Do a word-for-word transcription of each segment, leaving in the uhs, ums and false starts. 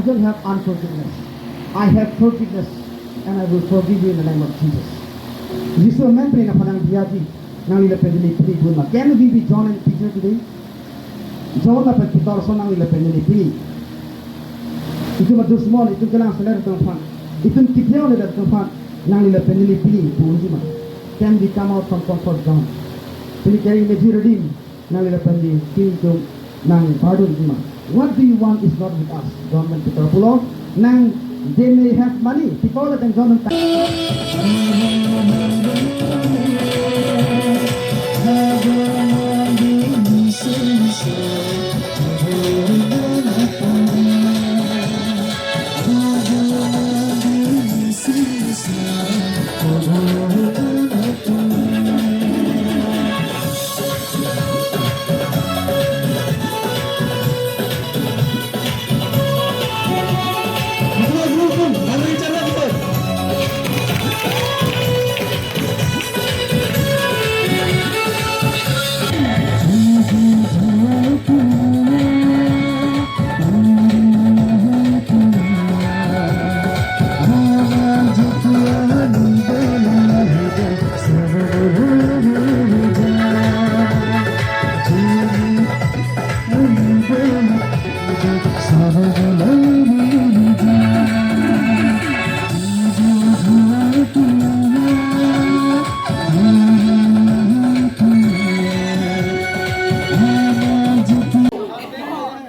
Don't have unforgiveness. I have forgiveness and I will forgive you in the name of Jesus. Jisu amen pen nangphan nangdiya ji, nangli lapen neli pini pu ma. Can we be John and Peter today? John lapen Peter ason nangli lapen neli pini. Itum adusmon, itum kelang seler atum aphan, itum kipyau le atum aphan, nangli lapen neli pini pu unji ma. Can we come out from comfort zone? Pini kering meji redim, nangli lapen neli pini itum nangpardon ji ma. What do you want is not with us. John pen Peter pulo, nang, they may have money. Peter lapen John pen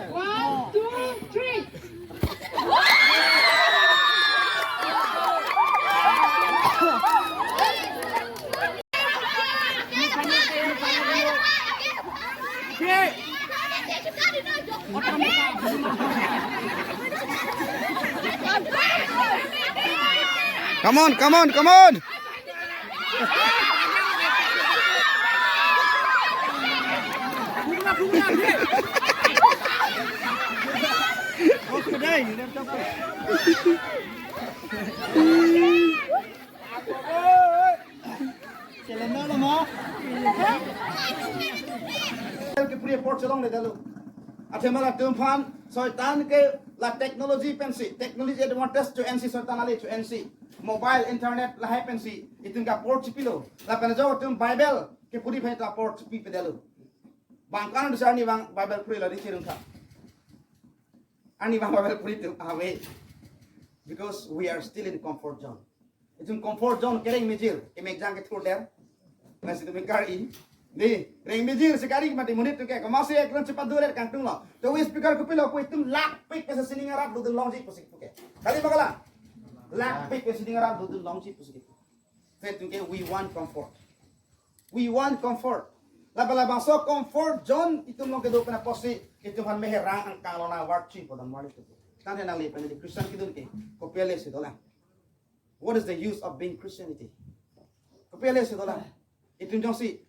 One, two, three. Come on, come on, come on. Kepuri apor chelongledetlo. Athema latum aphan Soitan ke la technology pensi, technology advantage cho-ensi Soitan ale cho-ensi, mobile, internet lahai pensi itum ke apor chipilo. Lapen ajok atum Bible kepuri aphan ta apor chipipedetlo. Bang kan dusar ni bang Bible puri la richirung kha. Ani bang Bible puri atum ave. Because we are still in comfort zone. Itum comfort zone kereng mejir, kemejang kethur der. Lasi itum kari. Ni, reng mejir si kari mati monit atum ke, komatsi ekran cepat dua ler kangtung lo. To we speaker kopilo pu itum lakh pik ke sining arat dodun longji pusi pu ke. Kali ba kalang? Lakh pik ke sining arat dodun longji pusi pu. Itum ke we want comfort. We want comfort. Laba laba so comfort zone itum along kedo pen apotsi itum aphan meherang angkang lona warchi podam wali tu. Tangte nangli pen neli Christian kedun ke, kopi ale si dolang. What is the use of being Christianity? Kopi ale si dolang. Itum jongsi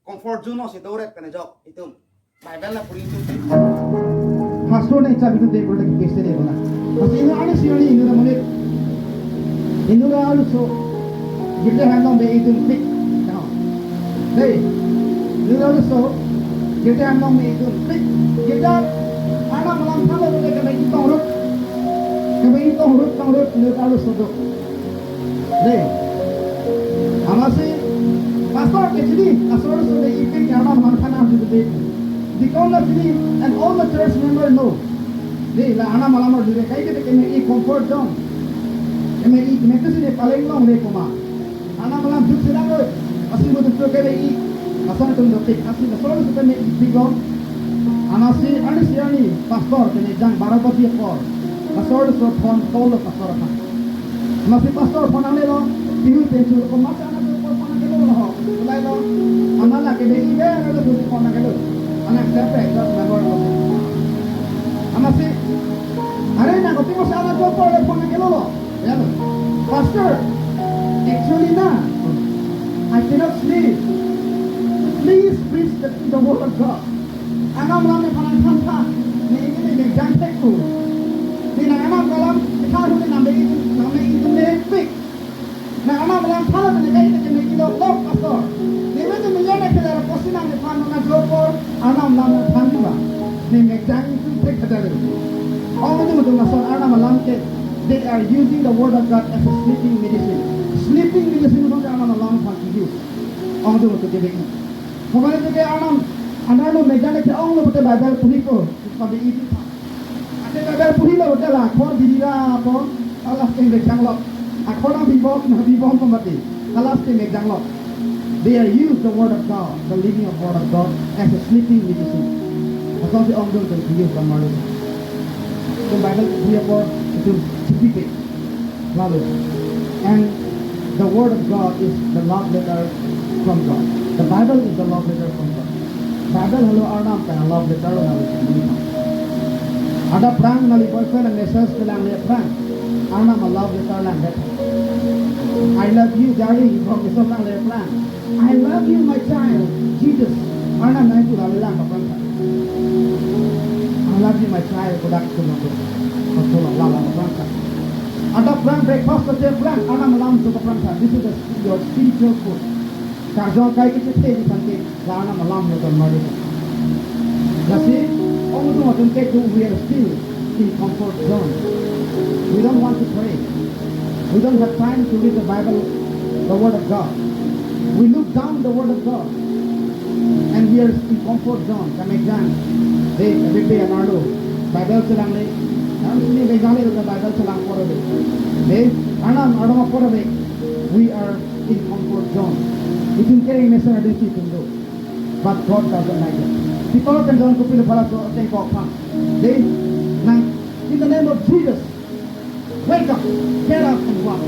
comfort zone si doret pen ajok itum Bible na puri itum. Pastor ne cham itum de protect kese de bona. Pasi inu ani si ani inu na monit. Inu na alu so. Girja hem along de itum pik. Dei. Inu na alu so. Girja hem along de itum pik. Girja Arnam alam thalo de kami itong rut. Kami itong rut, tong rut, inu na alu so do. Dei. Amatsi pastor ke chini, asor so de ipik Arnam aphan khana hajur de. Deacon la chini, and all the church member know. Dei, la Arnam alam arlo de, kaike de keme i comfort zone. Keme i, keme ke si de paleng longle koma. Arnam alam duk sedang lo. Asi mo duk keme i, asor atum dopik, asi asor so keme ipik lo. Amatsi ani si ani pastor kemejang baro baji apor. Asor so phone call lo pastor aphan. Amatsi pastor phone nangnelo, pihu penchu, komatsi anak tu phone nangnelo ho. Ulai lo, amat lake be ibe, anak tu phone nangnelo. Anak siapa? Just member lo. Amatsi, are na kopi kosi anak tu phone nangnelo lo. Ya lo. Pastor, actually na, I cannot sleep. Please preach the, the word of God. Arnam alam nephan nangthan tha, ne ingkoi ne jangthek tu. Ne nang Arnam alam tha hu ne nang me, nang me ingkoi ne pik. Nang Arnam alam tha ne kai ne ke ne kilo lok pastor. Ne me ne me ya ne ke dara posi nang nephan nang jopor Arnam alam nangthan diba. Ne me jangthek kadar. Ong tu tu Lason Arnam alam ke, they are using the word of God as a sleeping medicine. Sleeping medicine lason ke Arnam alam aphan ke-use. Ongdung atum ke beki. Mobile ke Arnam, Arnam lo mejan ke onglo pute Bible puri ko, pabidi tha. Ante Bible purilo pute la, akhor bidi ra po, alas ke mekjanglo. Akhor nang bibom, nang bibom pamati. Alas ke mekjanglo. They are use the word of God, the living of word of God, as a sleeping medicine. Asonsi ongdung atum ke-use ba marli. The Bible puri apor itum chipipe. Lalu. And the word of God is the love letter from God. The Bible is the love letter from God. Bible helo Arnam pen love letter lo nangli. Adap aphrang nangli boyfriend a-message kelang le aphrang, Arnam a-love letter lang det. "I love you, darling," from message lang le aphrang, "I love you, my child, Jesus." Arnam nangpu lang le lang aphrang. "I love you, my child," kodak tum lang. Kodak lang lang aphrang. Adap aphrang breakfast kate aphrang, Arnam alam tum aphrang. This is the, your spiritual food. Karjong akai kechethe di tangke, la Arnam alam lo don marli. Lasi, ongdung atum ke tu, we are still in comfort zone. We don't want to pray. We don't have time to read the Bible, the word of God. We look down the word of God. And we are in comfort zone. Kam exam. Dei, every day an arlo Bible chelang le. Kam sini exam le Bible chelang pore le. Dei, Arnam, Arnam pore le. We are in comfort zone. Itum kereng mesen ade si itum do. But God doesn't like it. Peter pen John kopilo halaso atengkok aphan? Dei, nang, in the name of Jesus, wake up, get up and walk.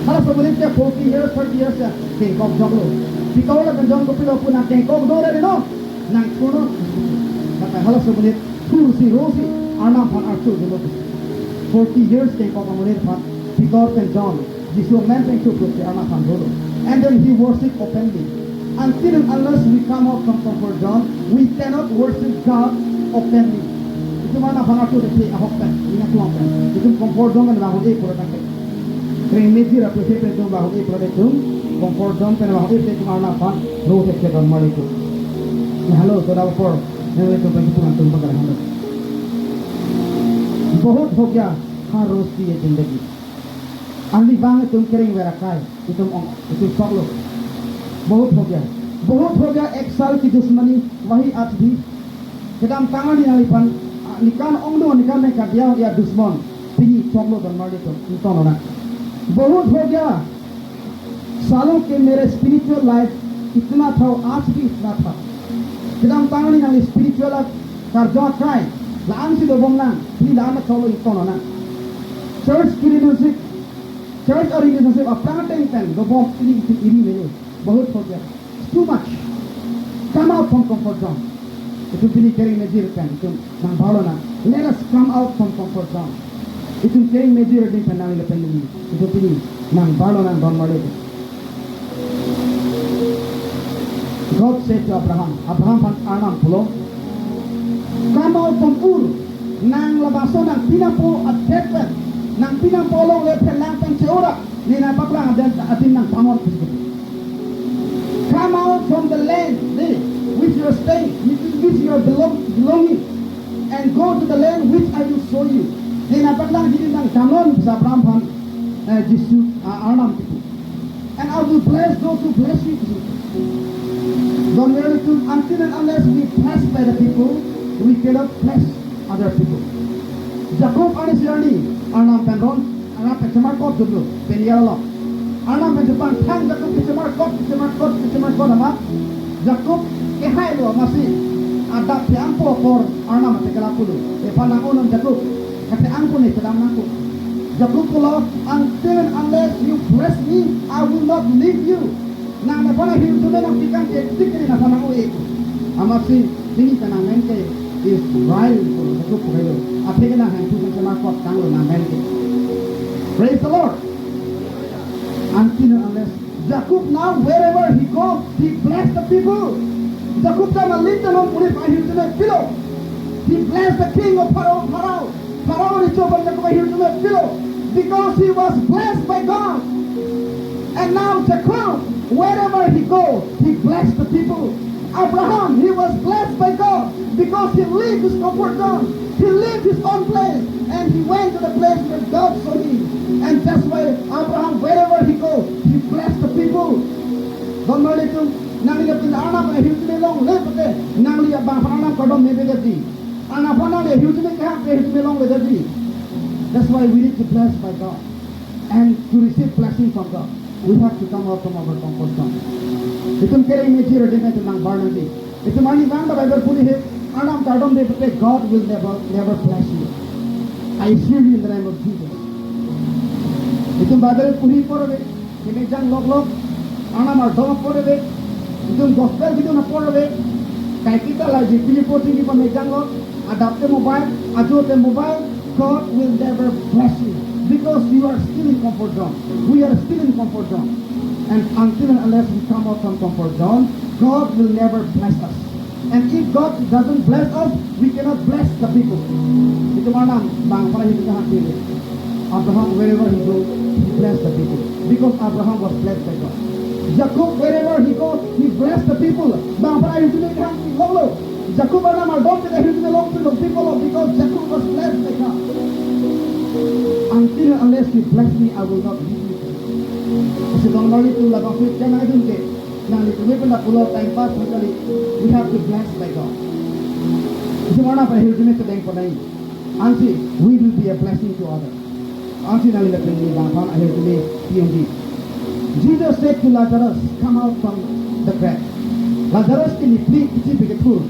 Halaso amonit ke forty years, thirty years ya tengkok joklo. Peter pen John kopilo pu, nang tengkok do re no, nang chono. Kata halaso amonit thursi rosi Arnam aphan archo dolo. Forty years tengkok amonit aphan Peter pen John, Jisu amen pen chuplo si Arnam aphan dolo. And then he worship openly. Until and unless we come out from comfort zone, we cannot worship God openly. Itum Arnam aphan archo dethe ahok pen, ina klong pen. Itum comfort zone pen vang un-e pura tangke. Kereng mejir aphi pen itum vang un-e pura itum, comfort zone pen vang un-e itum Arnam aphan ro thekthe don marli itum. Nahalo, to da apor, nanglitum pen itum atum pagara halo. बहुत हो गया हर रोज की ये जिंदगी. Arnivang itum kereng ver akai, itum ong, itum sok lo. बहुत हो गया, बहुत हो गया एक साल की दुश्मनी, वही आज भी. Kedamtang arni nangliphan, ah, nikan ongdung nikan nang kadiang ya dusmon, pini sok lo don marli itum, ingtonlo nang. बहुत हो गया सालों के मेरे spiritual life इतना था, आज भी इतना था. Kedamtang arni nangli spiritual a karjong akai, la-an si dobom nang, pini la-an choklo ingtonlo nang. Church ki relationship, church a relationship aphrang ateng pen dobom, pini itum iri mene. बहुत हो गया. It's too much. Come out from comfort zone. Itum pini kereng mejir pen itum nang barlo nang. Let us come out from comfort zone. Itum kereng mejir ding pen nang le pen nang. Itum pini nang barlo nang don marli. God said to Abraham, Abraham aphan Arnam pulo, "Come out from Ur, nang labaso nang pinampo adet pen, nang pinampo along le phelang pen che-ora, ne nangpaklang adet adim nang pamon." Come out from the land, eh, which you are staying, which, which you are belong, belonging, and go to the land which I will show you. Ne nangpaklang adim nang damnon, sa Abraham aphan, eh, Jisu, ah, Arnam kipu. And I will bless those who bless you. Don marli itum, until and unless we blessed by the people, we cannot bless other people. Jakob arnisi arni Arnam pen ron, Arnam pen chemarkot dolo, pen yar lo. Arnam pen chepangthang Jakob ke chemarkot, ke chemarkot, ke chemarkot amat. Jakob kehai lo amatsi adap the-angpo apor Arnam ate kela pulo, "Nephan nang-onon Jakob, kathe-angpo ne, chedam nangpo." Jakob pulo, "Until and unless you bless me, I will not leave you." Nang nephan ahirjume nangpi tangte tik ke nephan nang-o-e. Amatsi pini ta nang men ke Israel pu Jakob pu helo. Athe ke nang hangtu kan chemarkot tanglo nang men ke. Praise the Lord. Until and unless Jacob now, wherever he go, he bless the people. Jacob ta malit ta non puri ahirjume pilo. He blessed the king of Pharaoh, Pharaoh. Pharaoh recho aphan Jacob ahirjume pilo. Because he was blessed by God. And now Jacob, wherever he go, he blessed the people. Abraham, he was blessed by God because he leave his comfort zone. He left his own place and he went to the place where God saw him. And that's why Abraham, wherever he go, he blessed the people. Don marli atum, nangli lapen Arnam ahirjume longle pute, nangli abang Arnam kardom mebe jadi. Arnam aphan nangli ahirjume kehang pe ahirjume longle jadi. That's why we need to bless by God. And to receive blessing from God, we have to come out from our comfort zone. Itum kereng meji rode itum nangbar nangji. Itum ani bang the Bible puri he, Arnam kardom de pute God will never, never bless you. I assure you in the name of Jesus. Itum Bible puri porve, kemejang lok lok, Arnam ardom porve, itum gospel itum porve, kaiketa la ji pili poti ki pamejang lok, adap te mobile, ajo te mobile, God will never bless you because you are still in comfort zone. We are still in comfort zone. And until and unless we come out from comfort zone, God will never bless us. And if God doesn't bless us, we cannot bless the people. Itum Arnam bang aphan ahirjume kehang pile. Abraham, wherever he go, he blessed the people. Because Abraham was blessed by God. Jacob, wherever he go, he blessed the people. Bang aphan ahirjume kehang longlo. Jacob Arnam ardom te ahirjume longpilo, people of, because Jacob was blessed by God. Until unless you bless me, I will not leave you. Lasi don marli atum, labangso channel atum ke, nanglitum pen lapulo time pass kali, we have to blessed by God. Itum Arnam aphan ahirjume kedeng ponai. Ansi, we will be a blessing to others. Ansi nangli lapen neli bang aphan ahirjume pi-ongji. Jesus said to Lazarus, "Come out from the grave." Lazarus ke nepli kichi pekethur.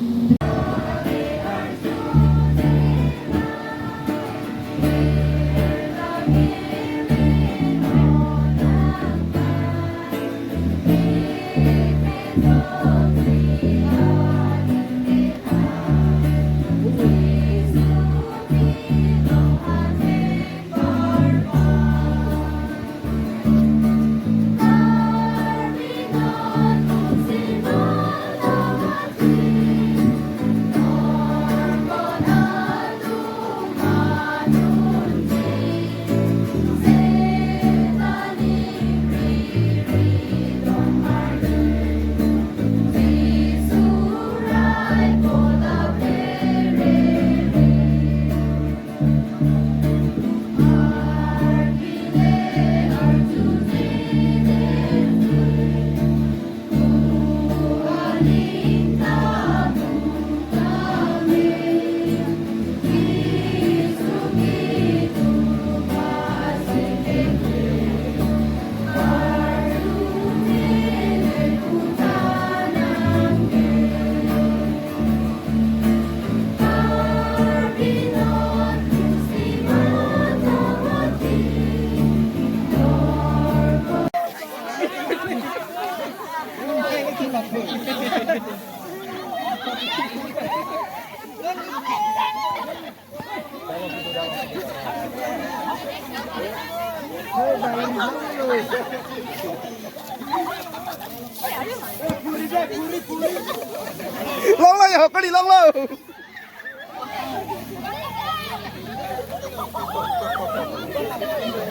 Longlo ya, hokali longlo.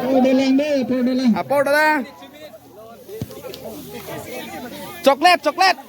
Apor dolang deh, apor dolang. Apor dolang. Chocolate, chocolate.